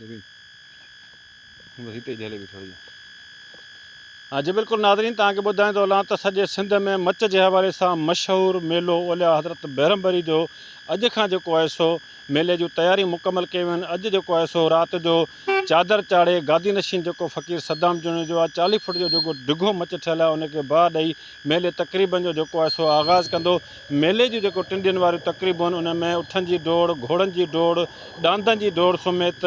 بس هتي جهلي بيٺو هجي. ها جي بلڪل ناظرين توهان کي ٻڌائيندو هلان ته سڄي سنڌ ۾ مچ جي حوالي سان مشهور ميلو اولياء حضرت بهرمبري جو اڄ کان جيڪو آهي سو ميلي جون تياريون مڪمل ڪيون ويون آهن اڄ جيڪو آهي سو رات جو چادر چاڙهي گادي نشين جيڪو فقير صدام جوڻيجو آهي چاليهه فوٽ جو جيڪو ڊگهو مچ ٺهيل آهي ان کي باهه ڏئي ميلي تقريبن جو جيڪو آهي سو آغاز ڪندو ميلي جون جيڪو ٽن ڏينهن واريون تقريبون آهن ان ۾ اٺن جي ڊوڙ گهوڙن جي ڊوڙ ڏاندن جي ڊوڙ سميت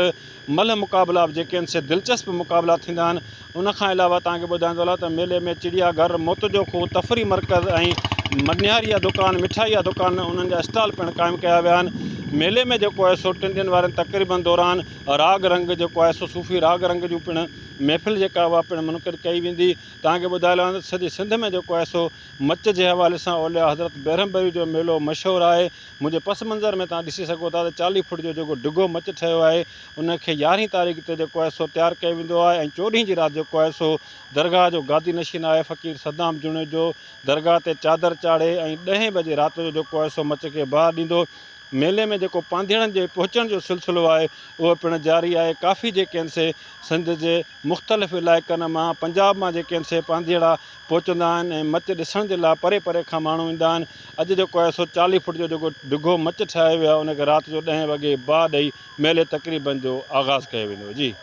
ملهه مقابلا به جيڪي آهن سي دلچسپ مقابلا ٿيندا آهن. ان کان علاوه توهان کي ٻڌائيندو هلان ته ميلي ۾ چڙيا گهر، موت جو کوهه، تفريح مرڪز ۽ منياري جا دڪان، مٺائي جا دڪان انهن جا اسٽال پڻ قائم ڪيا ويا آهن. ميلي ۾ جيڪو آهي سو ٽن ڏينهن وارين تقريبن دوران راڳ رنگ جيڪو آهي سو صوفي راڳ رنگ جون پڻ محفل جيڪا اها پڻ منعقد ڪئي ويندي. توهان کي ٻڌائي هلان ته سڄي سنڌ ۾ جيڪو آهي سو مچ جي حوالي سان اولياء حضرت بيرم بري جو ميلو مشهور آهي. منهنجي پس منظر ۾ توهان ڏسي سگهو ٿا ته چاليهه فوٽ جو جيڪو ڊگهو مچ ٺهيو آهي ان کي يارهين تاريخ تي جيڪو آهي سو تيار ڪيو ويندو آهي ۽ چوڏهين جي رات جيڪو آهي سو درگاهه جو گادي نشين آهي فقير صدام جوڻيجو درگاهه تي چادر چاڙهي ۽ ڏهين بجي رات جو جيڪو آهي سو مچ کي باهه ڏيندو. ميلي ۾ جيڪو پانڌيئڙن جي پهچڻ جو سلسلو آهي اهو پڻ جاري آهي ڪافي جيڪي آهن سي سنڌ جي مختلف علائقن مان پنجاب مان جيڪي آهن سي پانڌيئڙا پهچندا آهن ۽ مچ ڏسڻ جي لاء پري پري کان ماڻهو ايندا آهن. اڄ جيڪو آهي سو چاليهه فوٽ جو جيڪو ڊگهو مچ ٺاهيو ويو آهي ان کي رات جو ڏهين وڳي باهه ڏئي ميلي تقريبن جو آغاز ڪيو ويندو. جي.